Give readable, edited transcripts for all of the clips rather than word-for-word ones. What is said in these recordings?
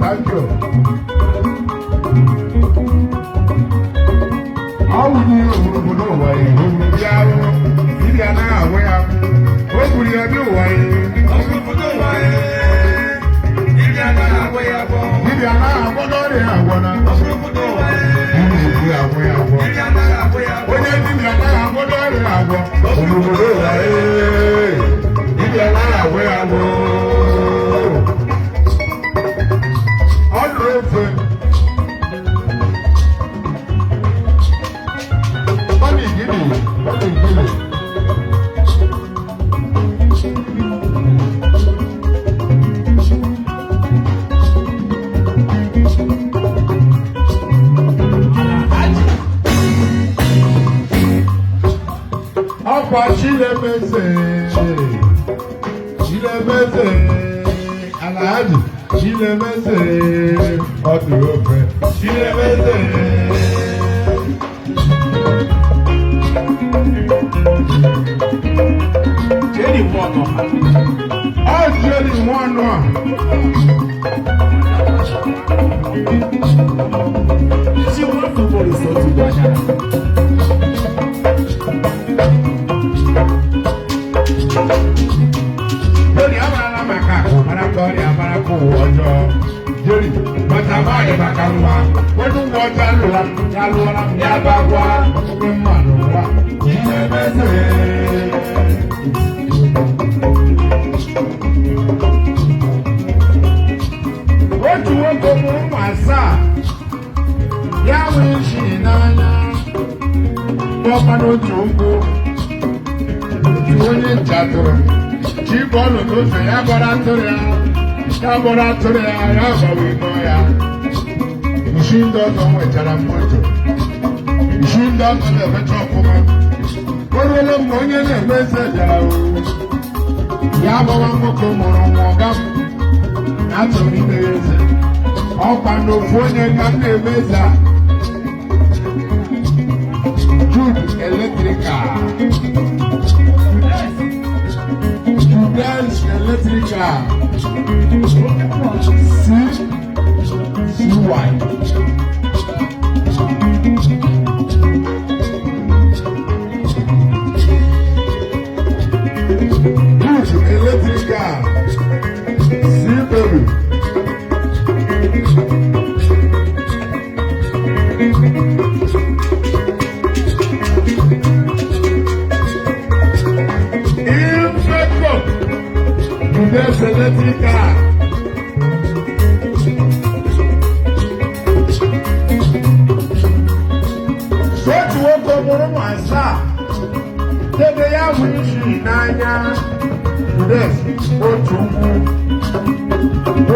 Thank you. Ọ bụ ihe obodo ụwa ya obodo bịa ahụ dibịa anaghị agwụ ya, o kwuru ya dị ụwa ya. Dibịa anaghị agwọ n'ọrịa agwọ na dibịa ekwu ya agwụ ya agwọ. Onye dibịa anaghị agwọ n'ọrịa agwọ obodo ụwa ya, dibịa anaghị agwụ ya agwọ. Ọ dụrụ ofe. Bọ́ọ̀lì gidi, bọ́ọ̀lì gidi. Ọkwa Chilemeze, Chilemeze, Alhaji Chilemeze, ọdụ ofe Chilemeze. Jerry Wọnọ. Ọ jeri nwanụ a. Isi nwoke ugboro so otu gbanyara. Jerry amarala maka akụ, mara ka ọrịa, mara ka ụwa ọjọọ. Jerry mata nwaanyị maka nwa. Onye nwa ọjọọ alụla m, ya alụọla m, ya bagwa onye mma n'ụwa. Chilemeze. Otu nwoke mụrụ ụmụ asaa, ya nwee isi n'anya, kpọkwa n'otu ụkwụ, otu onye nchatụrụ chi bọọlụ n'ụzọ ya gbara atụrụ ya, ya gbara atụrụ ya, ya gbawa ime ya. Nshi ndị ọzọ nwechara moto, nshi ndị ọzọ na-emecha ọfụma. O ruola mgbe onye na-eme eze bịara o ya gbawa nwoke mụrụ nwa ọga m na achọrọ ime ya eze. Ọkwa n'ofu onye ka m na-eme eze a. Jude Electrical, Judes Electrical, C C Y. Jude Electrical C baby. Infecto Judes Electrical. Otu nwoke mụrụ ụmụ asaa, debe ya bụ isi n'anya. Judes otu ugwu,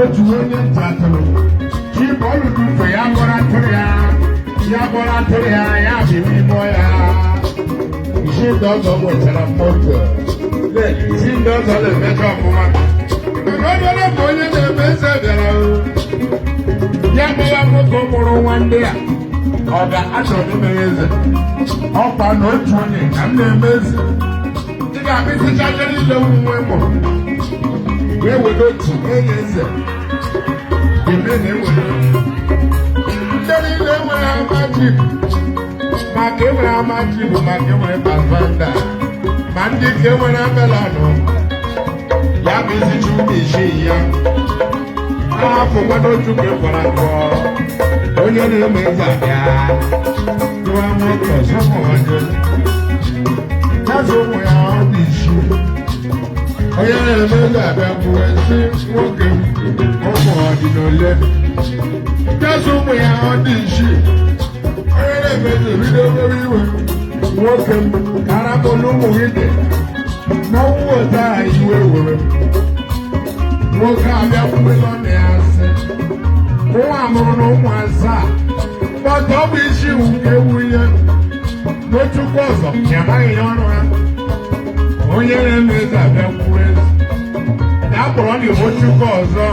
otu onye ntatụrụ chi bọọlụ dufe ya gbọrọ atụrụ ya, ya gbọrọ atụrụ ya, ya bụ ime ya. Isi ndị ọzọ nwetara moto, isi ndị ọzọ na-emecha ọfụma. Onye bụ onye na-eme eze bịara o ya gbawa nwoke mụrụ nwa ndị a, ọ ga-achọrọ ime ya eze. Ọkwa na otu onye ka m na-eme eze. Ị ga-abịsịcha ihe niile nwe mụrụ wee were otu enye eze eme na ewere ndị niile nwere ama jeep, maka enwere ama jeep, maka enwere Pathfinder, ma ndị ka enwere amelọnụ ya bụ izicha ụmụ isii ya ahapụkwa n'otu ka ịkwara nkọ. Onye na-eme eze abịa tụwa nwoke ọzọ ụmụ ya, ụmụ ya ọ dị isi. Onye na-eme eze abịa kwuwe sị, nwoke ụmụ ọdịnole jazụ ụmụ ya ọ dị isi. Onye na-eme eze bido obere iwe, nwoke m ka arapụla ụmụ gị dị n'ọnwụ otu a. Iwe were nwoke abịa kwuwe n'ọnụ ya sị, nwa mụrụ na ụmụ asaa kpọta ọ bụ isi nke ewu ihe n'otukwu ọzọ ya amaghị ya ọrụ ha. Onye na-eme eze abịa kwuwe eze na akpọrọ na Igbo ọzọ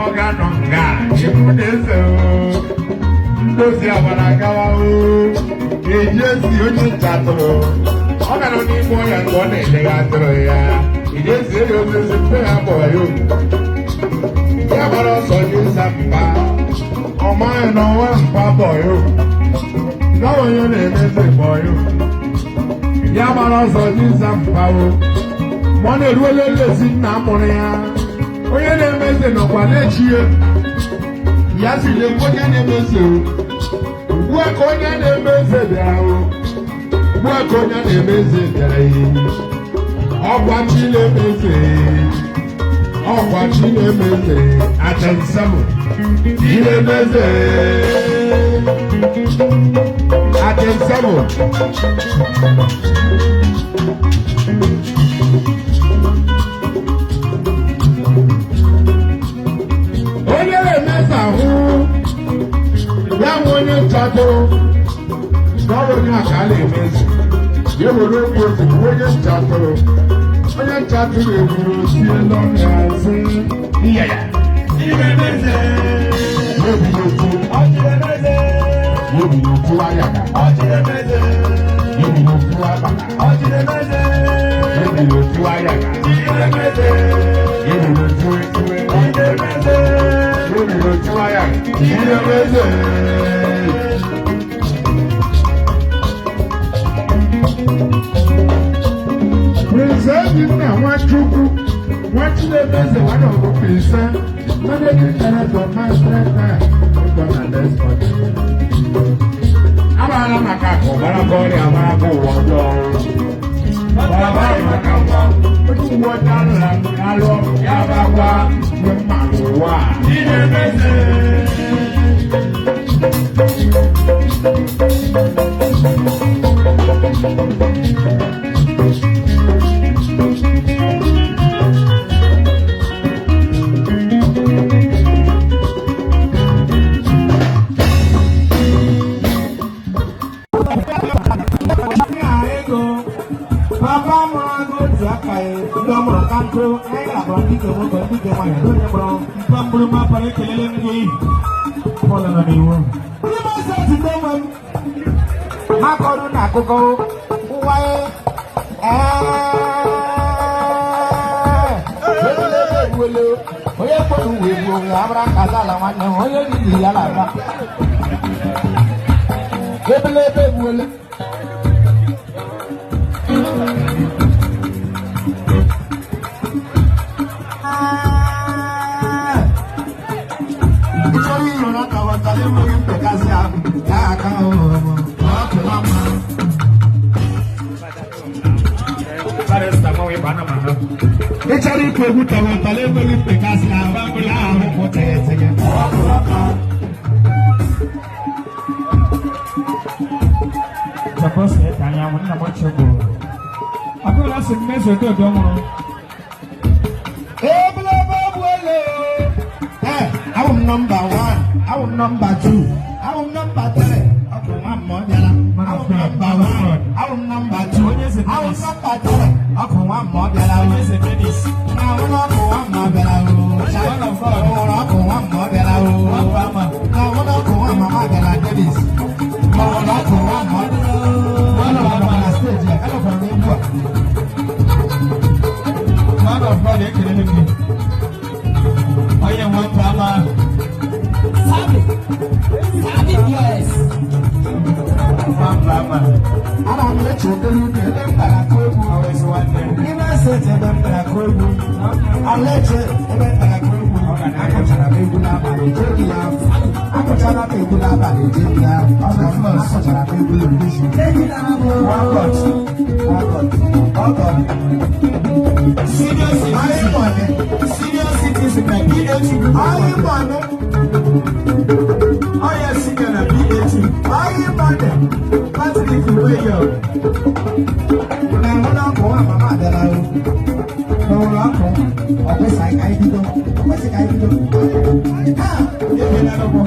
ọ ga-anọ nga ikwu na eze ndozi agbara gawa o eji ezi onye nchatụrụ ọ gara n'ime ọhịa mgbe ọ na-elegha atụrụ ya iji ezi eri ozizi mgbe ya kpọrọ ya oku. Ya gbara ọsọ n'ịza mba. Ọ maghị na ọnwa mpa bọyụ. Na onye na-emezi bọyụ. Ya gbara ọsọ n'ịza mpa o. Ma ọ na-eruola nlezi nna mụrụ ya. Onye na-emezi nọkwa na-echi ya. Ya si lekwa onye na-emezi o. Ugbu a ka onye na-emezi bịara o. Ugbu a ka onye na-emezi bịara ya. Ọkwa chi na-emezi. Ọkwa chi na-emezi. Atensebu. Chi na-emezi. Atensebu. Onye na-emezi ahụ ya nwe onye nchatụrụ n'ọrụ onye a ka a na-emezi ya were okwu ozugbo onye nchatụrụ onye nchatụrụ egburu sie n'ọnụ ya sị iya ya ya ebido okwu ya ebido okwu ayaga ya ebido okwu abala ya ebido okwu ayaga ya ebido okwu etuwe ya ebido okwu ayaga ihe meze. Prince Ebinna Nwachukwu, Nwachinemeze one of the Prince, Managing Director Master Time, na Desmond. Agbara maka akụ gbara ọrịa agbara ụwa ọjọọ. Gbara maka nwa, onye uwe ọcha alụ ya bakwa mgbe mma n'ụwa a. Papa mụrụ agụ otu aka ya, ndị ọ mụrụ ka nkụ, anyị ga-abụrụ ndị nke nwoke, ndị nke nwaanyị, ndị onye mụrụ mpa mgburu mapara ekelele m gị. Bọọlụ nọ n'iwu. Ndị m ọzọ ozugbo nwe m. Ha kọrọ na akụkọ ụwa ya. Ee, onye kpọrọ uwe egwu onwe abụrụ aka ala nwanne m, onye riri ya na-aba. Ebelebe egbuole. Ịchọrọ ịrụrụ aka ghọtara enweghị mpekasị ahụ ya aka ọhụrụ ọ mma. Ịchọrọ ịkụ egwu tọrọ enweghị mpekasị ahụ ya ahụ kwụ tegete. Suppose ka anyanwụ nna m ochie gburu. Ọbụla sị mmezu ododo nwụrụ. Ebelebe egbuole. Ee, awụ m nọmba 1, awụ m nọmba 2, awụ m nọmba 3. Ọ bụ nwa mmụọ bịara. Awụ m nọmba 1, awụ m nọmba 2, awụ m nọmba 3. Ọ bụ nwa mmụọ bịara. Eze Dennis. Ahụ n'ọkụ nwa mmụọ bịara. Ọhụrụ ọkụ nwa mmụọ bịara. Ahụ n'ọkụ nwa mama bịara Dennis. Ọhụrụ ọkụ nwa mmụọ bịara. Na steji a, anọkwara m egwu a. Man of God ekelele m gị. Onye nwe mpa ama. Sabi. Sabi yes. Nwa mpa ama. Ana m eche obere uche ebe m gara akụ egwu. Always nwanne. N'ime steeti ebe m gara akụ egwu. Alaeche ebe m gara akụ egwu. Akụchara m egwu n'abalị jee ya. Akụchara m egwu n'abalị jee ya. Akụchara m egwu n'ehihie. One God. One God. One God. Senior Anyị citizen. mọ̀nì. Senior citizen na PhD. Anyị mọ̀nì. Onye senior na PhD. Anyị mọ̀nì. Patrick Nweyo. Na ụlọ ọkụ nwa mama abịara o. N'ụlọ ọkụ, ọ kwesịghị ka anyị bido. Ọ kwesịghị ka anyị bido. Ha! Ebela n'ụgbọ.